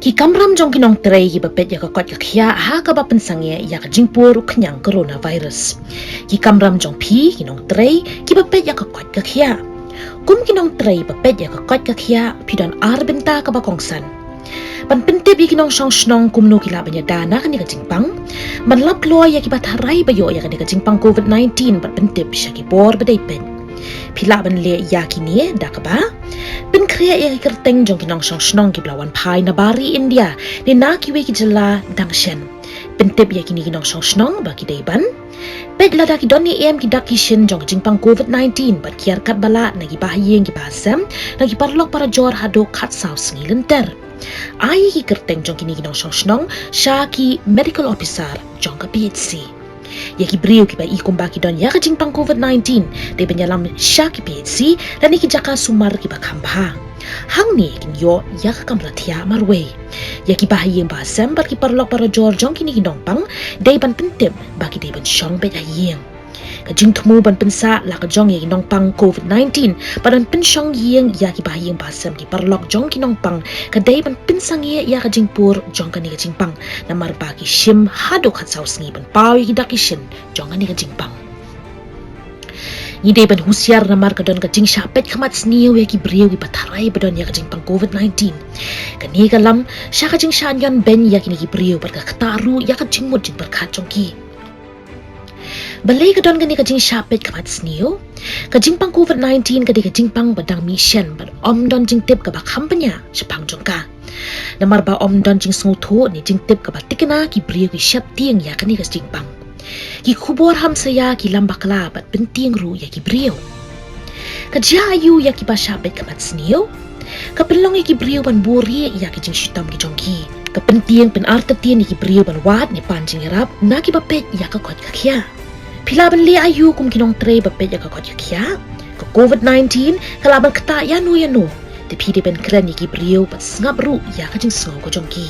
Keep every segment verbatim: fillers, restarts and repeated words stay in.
Ki kamram jong ki nongtrei kiba peit ïa ka koit ka khiah ha kaba pynsangeh ïa ka jingpur u khñiang coronavirus. Ki kamram jong phi ki nongtrei kiba peit ïa ka koit ka khiah. Kum ki nongtrei ba peit ïa ka koit ka khiah, phi don ar bynta kaba kongsan. Ban pyntip ïa ki nongshong shnong kumno ki lah ban ïada na kane ka jingpang. Ban lap kloi ïa kiba tharai ba ïoh ïa kane ka jingpang COVID nineteen bad pyntip sha ki bor ba dei peit. Phi lah ban leh ïa kine da kaba pynkhreh ïa ki kyrteng jong ki nongshong shnong kiba la wan phai na bari India ne na kiwei ki jylla dang shen. Pyntip ïa kine ki nongshong shnong ba ki dei ban peit lada ki don ne em ki dak ki shin jong ka jingpang COVID nineteen bad kiar katba lah na ki bahaïing ki bahasem, na ki paralok parajor haduh khatsaw sngi lynter. Ai ki kyrteng jong kine ki nongshong shnong sha ki medical officer jong ka P H C. Ïa ki briew kiba i kumba ki don ïa ka jingpang COVID nineteen, dei ban ïalam sha ki P H C lane ki jaka sumar kiba kham bha. Hangne kin ïoh ïa ka kamra thiah marwei. Ïa ki bahaïing bahasem bad ki paralok parajor jong kine ki nongpang, dei ban pyntip ba ki dei ban shong beit ha ïing. Ka jingthmu ban pynsah la ka jong ïa ki nongpang COVID nineteen, ba don pynshong ïing ïa ki bahaïing bahasem ki paralok jong ki nongpang, ka dei ban pynsangeh ïa ka jingpur jong kane ka jingpang. Namar ba ki shim haduh khatsaw sngi ban paw ïa ki dak ki shin jong kane ka jingpang. Ngi dei ban husiar namar ka don ka jingshah peit khmat sniew ïa ki briew kiba tharai ba don ïa ka jingpang COVID nineteen. Kane ka lam sha ka jingshah ñion beiñ ïa kine ki briew bad ka ktah ruh ïa ka jingmut jingpyrkhat jong ki. Balei ka don kane ka jingshah peit khmat sniew? Ka jingpang COVID nineteen ka dei ka jingpang ba dang mih shen bad ym don jingtip kaba kham bniah shaphang jong ka. Namar ba ym don jingsngewthuh ne jingtip kaba thikna, ki briew ki sheptieng ïa kane ka jingpang. Ki khubor hamsaïa ki lam bakla bad pyntieng ruh ïa ki briew. Ka jia aïu ïa kiba shah peit khmat sniew? Ka pynlong ïa ki briew ban buhrieh ïa ki jingshitom ki jong ki. Ka pyntieng pynartatien ïa ki briew ban wad ne pan jingïarap na kiba peit ïa ka koit ka khiah. Phi lah ban leh aïu kum ki nongtrei ba peit ïa ka koit ka khiah? Ka COVID nineteen ka lah ban ktah ïano ïano. Te phi dei ban kren ïa ki briew bad sngap ruh ïa ka jingsngew ka jong ki.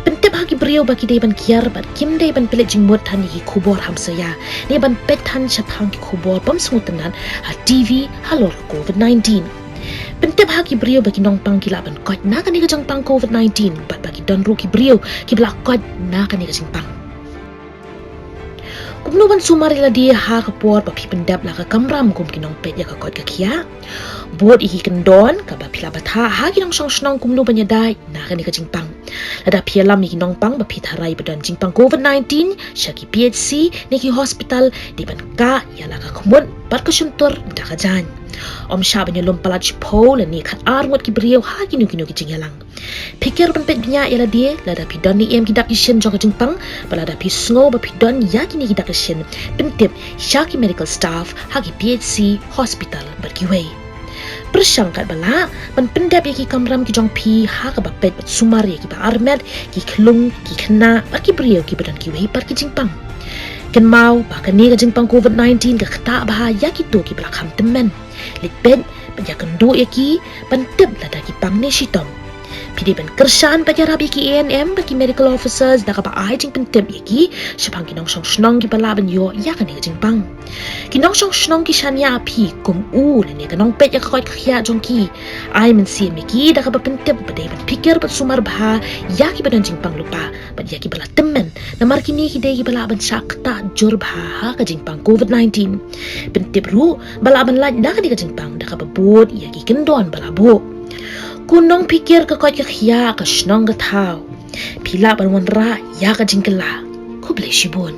Pyntip ha ki briew ba ki dei ban kiar bad kim dei ban pynleit jingmut than ïa ki khubor hamsaïa ne ban peit than shaphang ki khubor bym sngewtynnat ha T V halor ka COVID nineteen. Pyntip ha ki briew ba ki nongpang ki lah ban koit na kane ka jingpang COVID nineteen bad ba ki don ruh ki briew kiba la koit na kane ka jingpang. Kumno ban sumar ïa lade ha ka por ba phi pyndep la ka kamram kum ki nongpeit ïa ka koit ka khiah? Bud ïa ki kyndon kaba phi la bthah ha ki nongshong shnong kumno ban ïada na kane ka jingpang. Lada phi ïalam ïa ki nongpang ba phi tharai ba don jingpang COVID nineteen sha ki P H C ne ki hospital, dei ban kah ïa la ka khmut bad ka shyntur da ka jaiñ. Ym shah ban ïalum palat shiphew lane khatar ngut ki briew ha kino kino ki jingïalang. Pyrshang ban peit bniah ïa lade lada phi don ne em ki dak ki shin jong ka jingpang, bad lada phi sngew ba phi don ïa kine ki dak ki shin, pyntip sha ki medical staff ha ki P H C, hospital bad kiwei. Pyrshang katba lah ban pyndep ïa ki kamram ki jong phi ha kaba peit bad sumar ïa kiba armet, ki khlung, ki khynnah bad ki briew kiba don kiwei pat ki jingpang. Kynmaw ba kane ka jingpang COVID nineteen ka ktah bha ïa kito kiba la kham tymmen. Leit peit bad ïakynduh ïa ki ban tip lada ki pang ne shitom. Phi dei ban kyrshan bad ïarap ïa ki A N M bad ki medical officers da kaba ai jingpyntip ïa ki shaphang ki nongshong shnong kiba lah ban ïoh ïa kane ka jingpang. Ki nongshong shnong ki shaniah ha phi kum u lane ka nongpeit ïa ka koit ka khiah jong ki. Ai mynsiem ïa ki da kaba pyntip ba dei ban pyrshang bad sumar bha ïa kiba don jingpang lypa bad ïa kiba la tymmen, namar kine ki dei kiba lah ban shah ktah jur bha ha ka jingpang COVID nineteen. Pyntip ruh ba lah ban lait na kane ka jingpang da kaba bud ïa ki kyndon ba la buh. Ko nongpynkhreh ka koit ka khiah ka shnong ka thaw, phi lah ban wanrah ïa ka jingkylla. Khublei shibun.